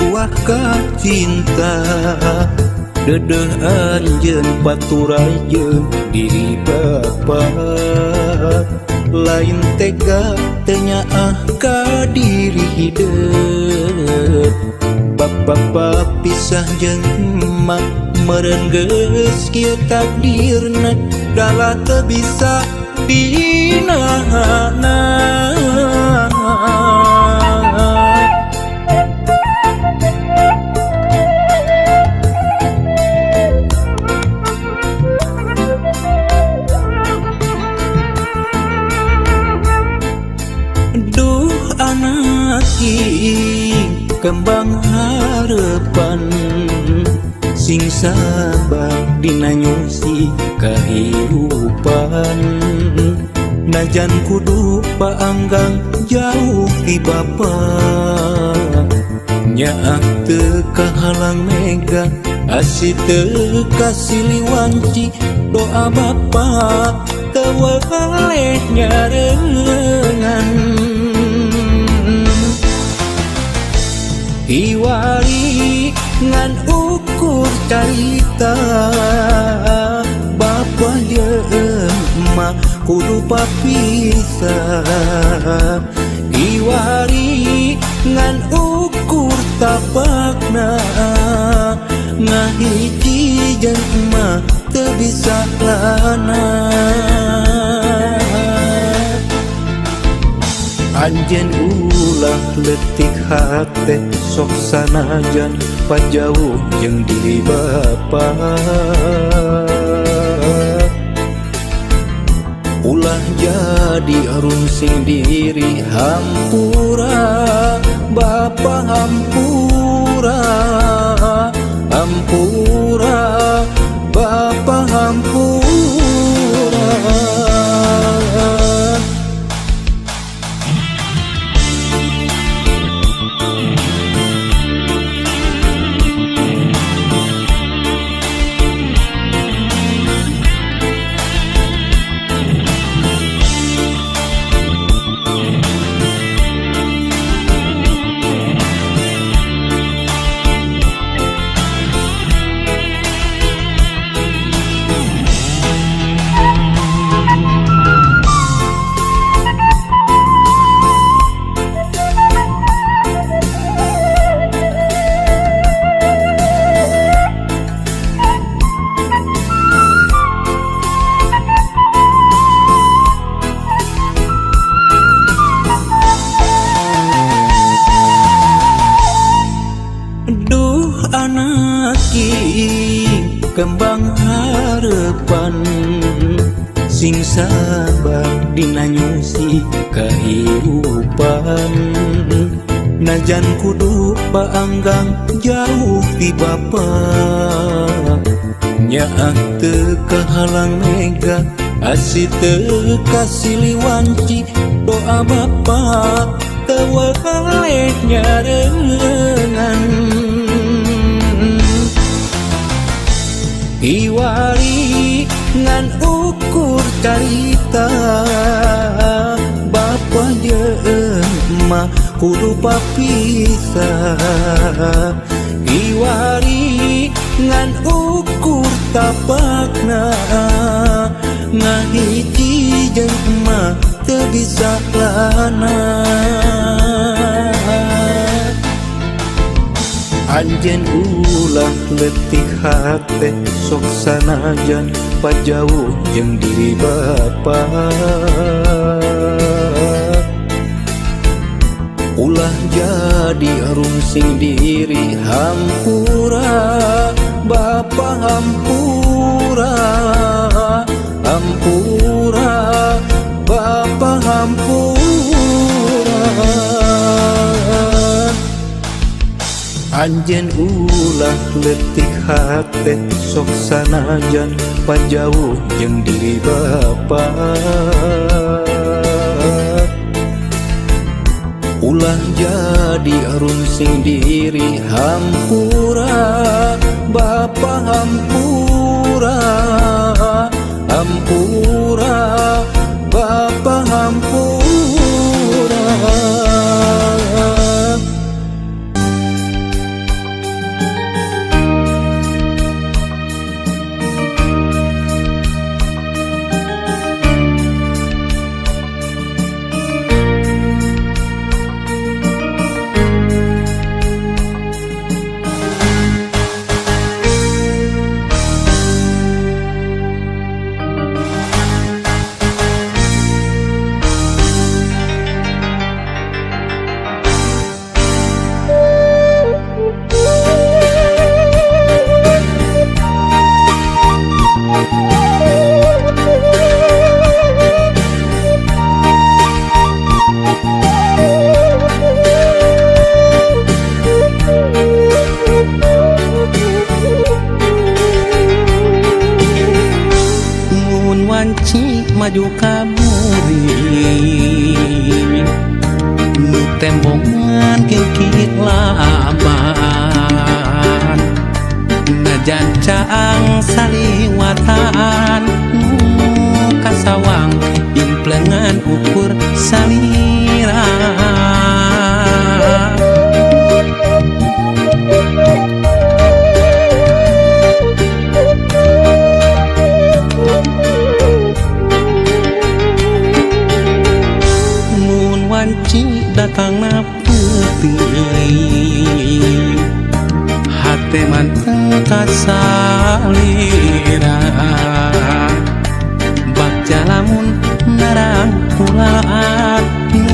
Uah ka cinta dedeh anjeun paturai jeung diri bapa lain tega teu nyaah ka diri hideut bapa pisah jeung emak meureun geus kieu takdirna dalah teu bisa dinahana. Duh anak kembang harapan sing sabar dina nyusi kahirupan najan kudu paanggang jauh ti bapa nyaah teu kahalang mega asih teu kasiliwanci doa bapa teu weleh nyarengan. Iwari ngan ukur carita bapa jeung emak kudu papisah iwari ngan ukur tapakna ngahiji jeung emak teu bisa lana. Anjeun ulah leutik hate sok sanajan pajauh jeung diri bapa ulah jadi rungsing diri hampura bapa hampura hampura bapa hampura. Duh anak kembang harapan sing sabar dina nyusi kahirupan najan kudu paanggang jauh ti bapa nyaah teu kahalang mega asih teu kasiliwanci doa bapa teu weleh nyarengan. Iwari ngan ukur carita bapa jeung emak kudu papisah iwari ngan ukur tapakna ngahiji jeung emak teu bisa lana. Anjeun ulah leutik hate sok sanajan pajauh jeung diri bapa ulah jadi rungsing diri hampura bapa hampura hampura bapa hampura. Anjeun ulah leutik hate sok sanajan pajauh jeung diri bapa ulah jadi rungsing diri hampura bapa hampura hampura bapa hampura. ukur salira. Mun wanci datangna peuting hate manteng kasalira, bagja lamun narang kulaan nu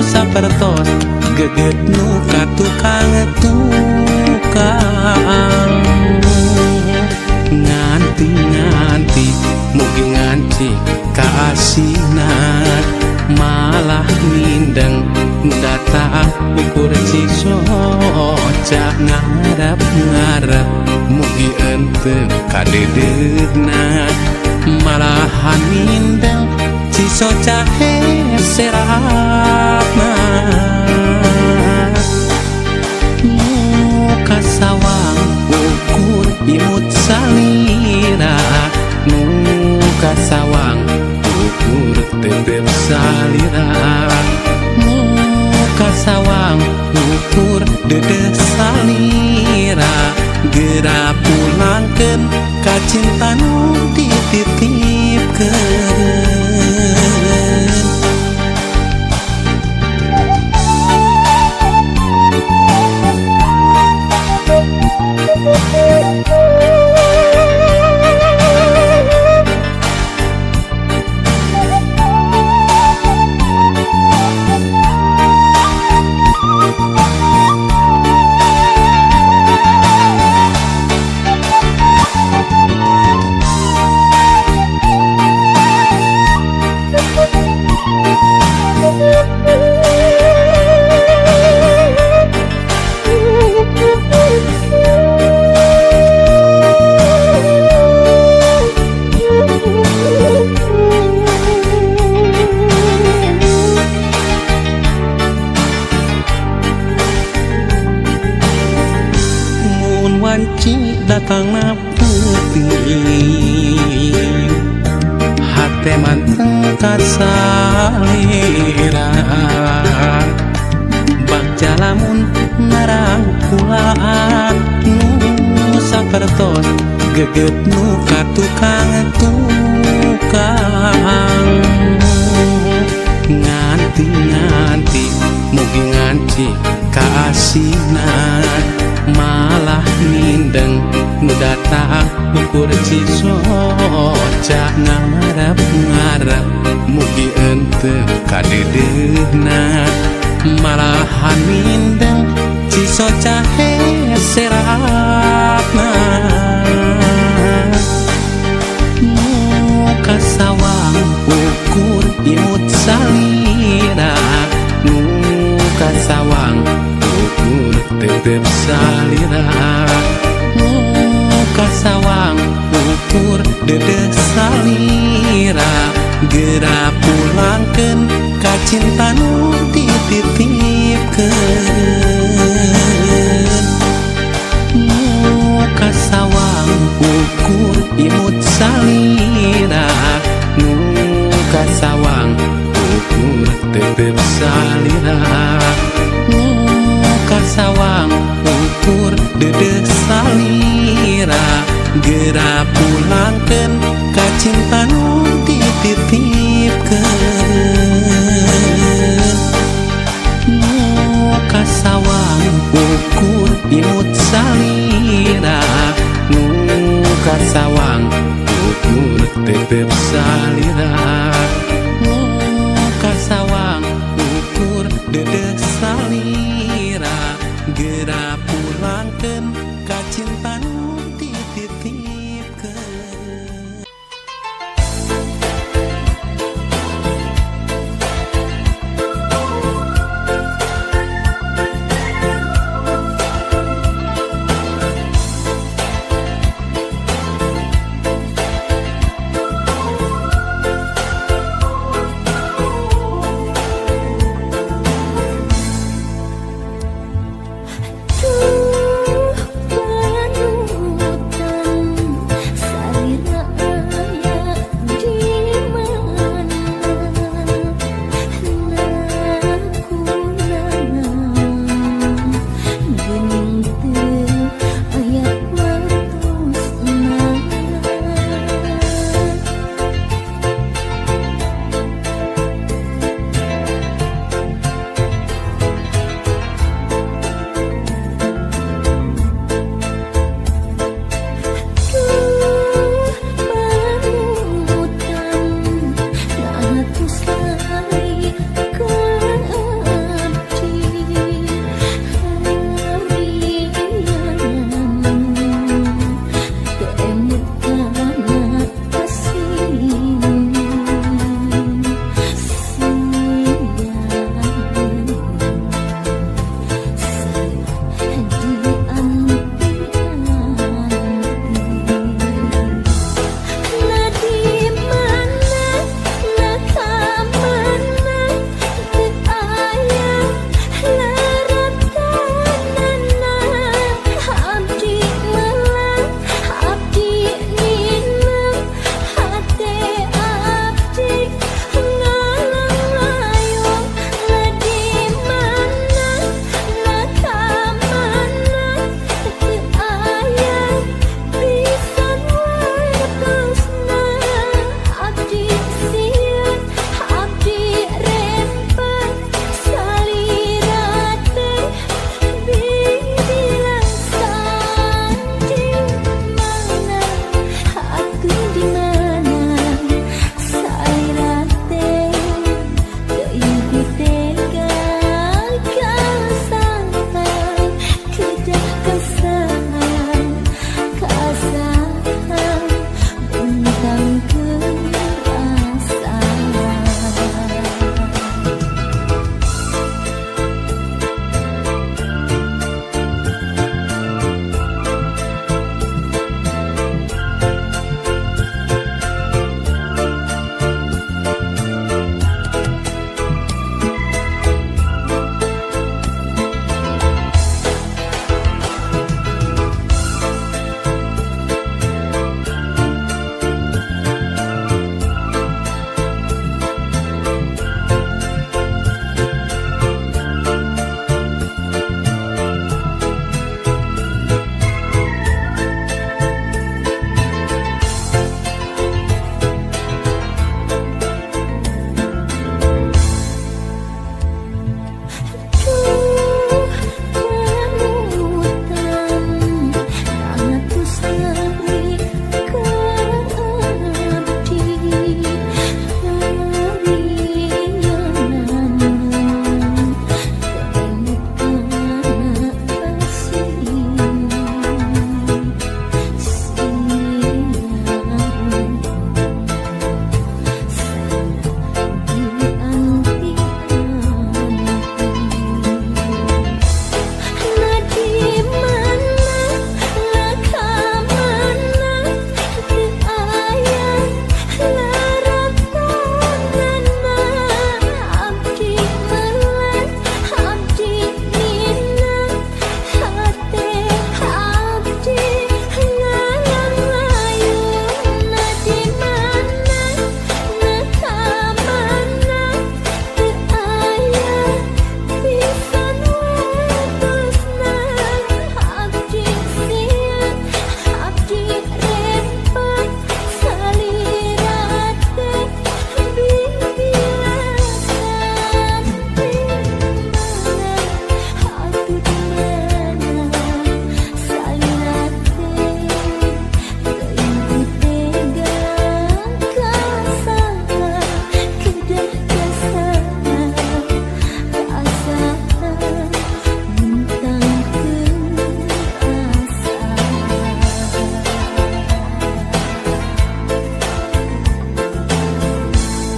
sapertos geget nu ka tukang tukang. Nganti-nganti mugi nganti kaasinan malah mindeng data ukur cisoca, ngarep-ngarep mugi ente kadedeuna malahan mindeng cisoca heserapna. Muka sawang ukur imut salira, muka sawang ukur tetep salira, muka sawang ukur dedeh salira, geura pulangkeun ka cinta nu dititipkeun. Mun wanci datangna peuting hate manteng kasalira, bagja lamun narang kulaan nu sapertos geget nu ka tukang tukang. Nganti-nganti mugi nganti kaasinan malah mindeng nu data ukur cisoca, ngarep-ngarep mugi ente kadedeuna malahan mindeng cisoca heserapna. Muka sawang ukur imut salira, muka sawang ukur tetep salira, muka sawang ukur dedeh salira, geura pulangkeun ka cinta nu dititipkeun. Muka sawang ukur imut salira, muka sawang ukur tetep.